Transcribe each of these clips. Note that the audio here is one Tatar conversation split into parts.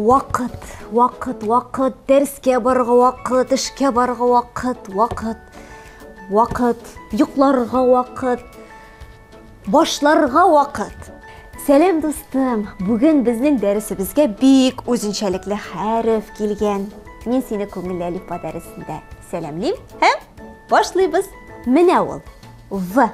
Вакыт, вакыт, вакыт, дәрескә барырга вакыт, эшкә барырга вакыт, вакыт, вакыт, йокларга вакыт, башларга вакыт. Сәлам, дустым! Бүген безнең дәресебезгә бик үзенчәлекле хәреф килгән. Мин сине Күңелле әлифба дәресендә сәламлим һәм башлыйбыз. Менә ул, В.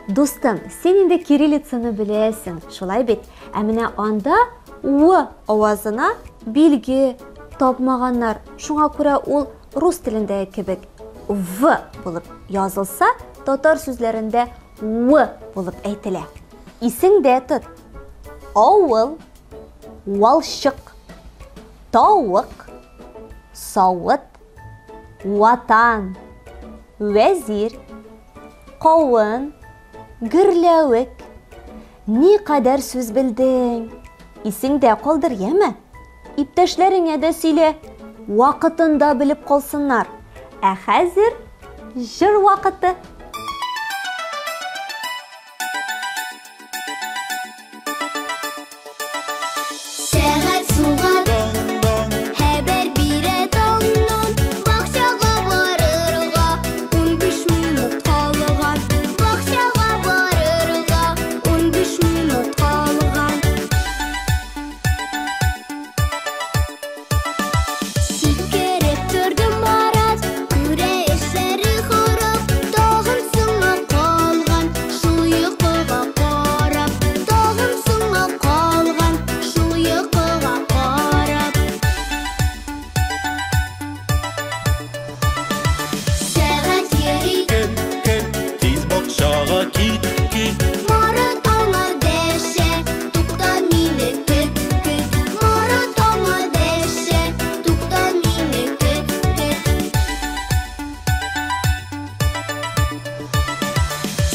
Дустым, син инде кириллицаны беләсең, шулай бит? Ә менә анда В авазына билге тапмаганнар. Шуңа күрә ул рус телендәге кебек В булып язылса, татар сүзләрендә В булып әйтелә. Исеңдә тот. Авыл, валчык, тавык, савыт, ватан, вәзир, кавын, гөрләвек. Ни кадәр сүз белдең? Исеңдә калдыр, яме? Иптәшләреңә дә сөйлә. Вакытында белеп калсыннар. Ә хәзер җыр вакыты. Сәгать суга хәбәр бирә таңнан, бакчага барырга 15 минут калган. Бакчага барырга 15 минут калган. Сикереп торды Марат, күрә эшләре харап, тагын соңга калган, шул йокыга карап, тагын соңга калган, шул йокыга карап. Сәгать йөри, Кет, кет, тиз бакчага кит, кит. Марат аңа дәшә, тукта мине көт, көт. Марат аңа дәшә, тукта мине көт, көт.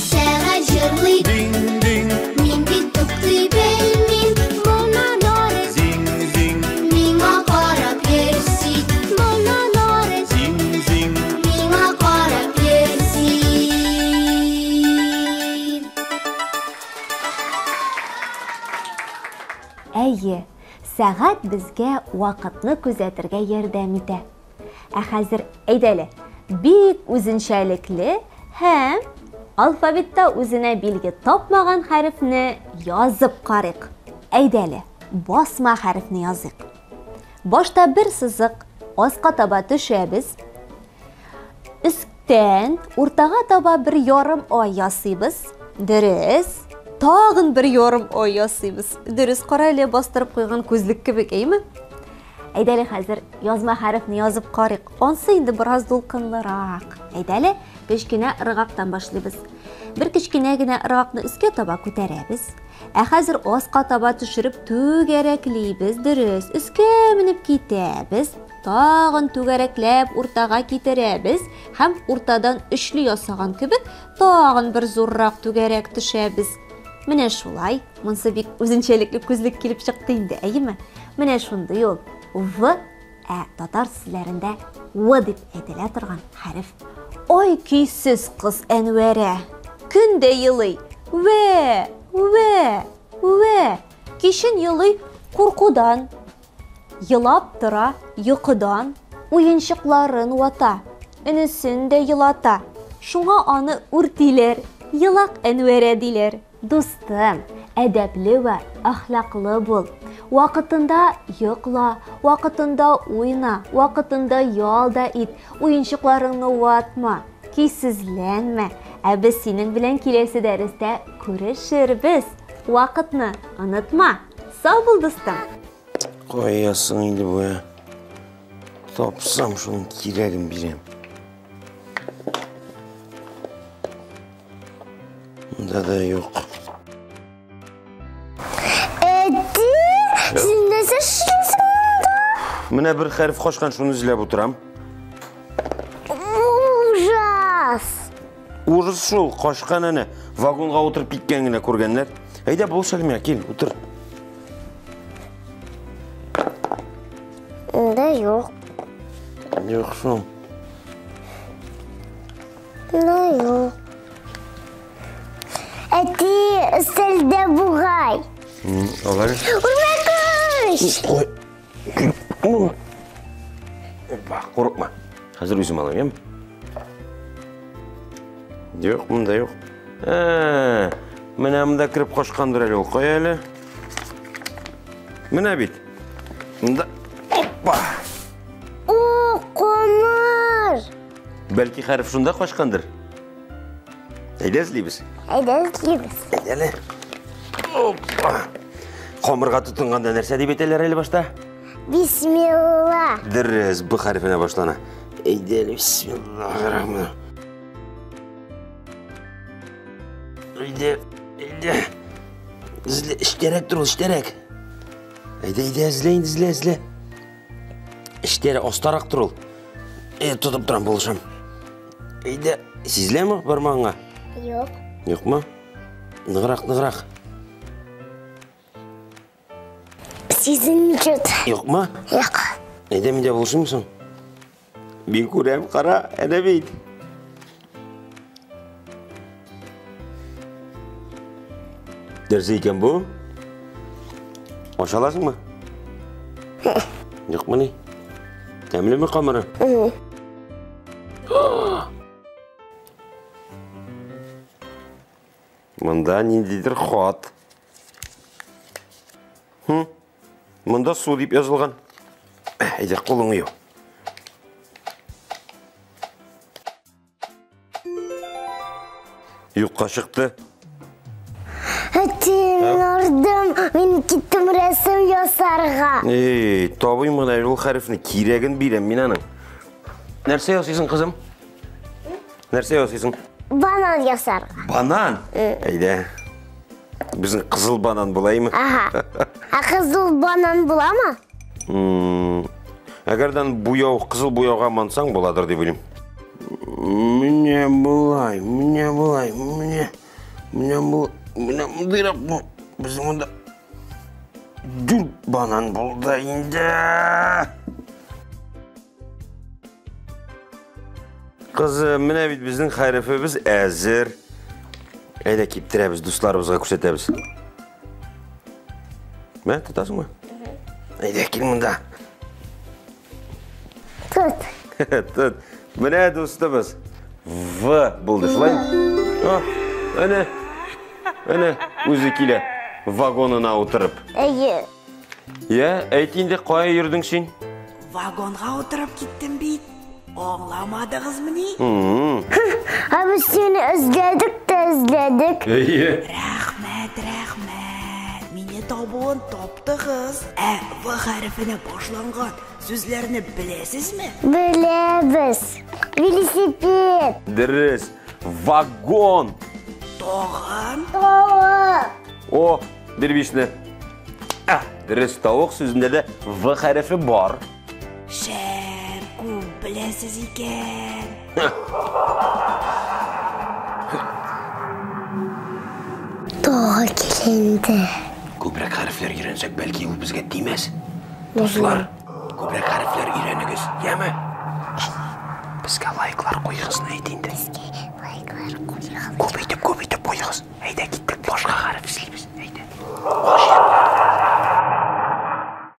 Сәгать җырлый, Динг, динг, мин бит туктый белмим, моннан ары зиң, зиң, миңа карап йөрсин, моннан ары зиң, зиң. миңа карап йөрсин. Әйе, сәгать безгә вакытны күзәтергә ярдәм итә. Ә хәзер әйдәле, бик үзенчәлекле һәм алфавитта үзенә билге тапмаган хәрефне язып карыйк. Әйдәле, басма хәрефне языйк. Башта бер сызык, аска таба төшәбез. Өстән уртага таба бер ярым ай ясыйбыз. Дөрес. Тагын бер ярым ай ясыйбыз. Дөрес, кара әле, бастырып куйган күзлек кебек, әйме? Әйдәле хәзер язма хәрефне язып карыйк. Ансы инде бераз дулкынлырак. Әйдәле, кечкенә ыргактан башлыйбыз. Бер кечкенә генә ыргакны өскә таба күтәрәбез. Ә хәзер аска таба төшереп түгәрәклибез. Дөрес, өскә менеп китәбез. Тагын түгәрәкләп уртага китерәбез һәм уртадан өчле ясаган кебек тагын бер зуррак түгәрәк төшәбез. Менә шулай, монсы бик үзенчәлекле күзлек килеп чыкты инде, әйеме? Менә шундый ул В, ә татар сүзләрендә В дип әйтелә торган хәреф. Ой, көйсез кыз Әнвәрә, көн дә елый. Вә, вә, вә. Кичен елый куркудан. Елап тора йокыдан, уенчыкларын вата, энесен дә елата. Шуңа аны үртиләр, елак Әнвәрә диләр. Дустым, әдәпле вә әхлаклы бул. Вакытында йокла, вакытында уйна, вакытында ял да ит, уенчыкларыңны ватма, көйсезләнмә. Ә без синең белән киләсе дәрестә күрешербез. Вакытны онытма. Сау бул, дустым. Кая соң инде бу, ә? Тапсам шуның кирәген бирәм. Монда да юк. Әти, син нәрсә эшлисең монда? Менә бер хәреф качкан, шуны эзләп утырам. Ужас! Ужас шул, качкан әнә. Вагонга утырып киткән генә күргәннәр. Әйдә, булыш әле миңа, кил, утыр. Монда юк. Юк шул. Монда юк. Әти, өстәлдә бугай. Алар. Үрмәкүч! Ой. Опа, курыкма. Хәзер үзем алам, яме? Юк, монда юк. Ә, менә монда кереп качкандыр әле ул. Кая әле? Менә бит. Монда. Опа! О, камыр! Бәлки хәреф шунда качкандыр? Әйдә эзлибез. Әйдә эзлибез. Әйдә әле. Опа! Камырга тотынганда нәрсә дип әйтәләр әле башта? Бисмилла. Дөрес, Б хәрефенә башлана. Әйдә әле, бисмиллахиррахманир. Әйдә, әйдә. Эзлә, эчтәрәк тор, эчтәрәк. Әйдә, әйдә, эзлә инде, эзлә, эзлә. Эчтәрәк, астарак тор ул. Э, тотып торам, булышам. Әйдә, сизеләме бармагыңа? Юк. Юкмы? Ныграк, ныграк. Сизелми чут. Юкмы? Юк. Әйдә, мин дә булышыйм соң. Мин күрәм, кара, әнә бит. Нәрсә икән бу? Аша аласыңмы? Юкмы ни? Тәмлеме камыры? Монда ниндидер хат. Хм? Монда су дип язылган. Әйдә, кулыңны ю. Юкка чыкты. Әти, мин ардым, мин киттем рәсем ясарга. Эй, табыйм гына ул хәрефне, кирәген бирәм мин аның. Нәрсә ясыйсың, кызым? Нәрсә ясыйсың? Банан ясарга. Банан? Әйдә. Безнең кызыл банан булаймы? Ага. Ә кызыл банан буламы? Әгәрдән буяу, кызыл буяуга мансаң буладыр дип уйлыйм. Менә болай, менә болай, менә, менә бу, менә мондыйрак бу. Безнең монда дүрт банан булды инде. Кызым, менә бит безнең хәрефебез әзер. Әйдә киптерәбез, дусларыбызга күрсәтәбез. Мә, тотасыңмы? Әйдә, кил монда. Тот. Тот. Менә дустыбыз. В булды, шулай? О, әнә. Әнә, үзе килә. Вагонына утырып. Әйе. Я, әйт инде, кая йөрдең син? Вагонга утырып киттем бит. Аңламадыгызмыни? Ә без сине эзләдек тә эзләдек. Әйе. Рәхмәт, рәхмәт. Мине табуын таптыгыз. Ә В хәрефенә башланган сүзләрне беләсезме? Беләбез. Велосипед. Дөрес. Вагон. Тагын? Тавык. О, бир бишне. А, дөрес, тавык сүзендә дә В хәрефе бар. Шәп, күп беләсез икән. Тагы килә инде. Күбрәк хәрефләр өйрәнсәк, бәлки ул безгә тимәс. Дуслар, күбрәк хәрефләр өйрәнегез, яме? Безгә лайклар куегыз, әйт инде. Лайклар куегыз. Күп итеп, күп итеп куегыз. Әйдә, киттек, башка хәреф эзлибез. Әйдә. Каш.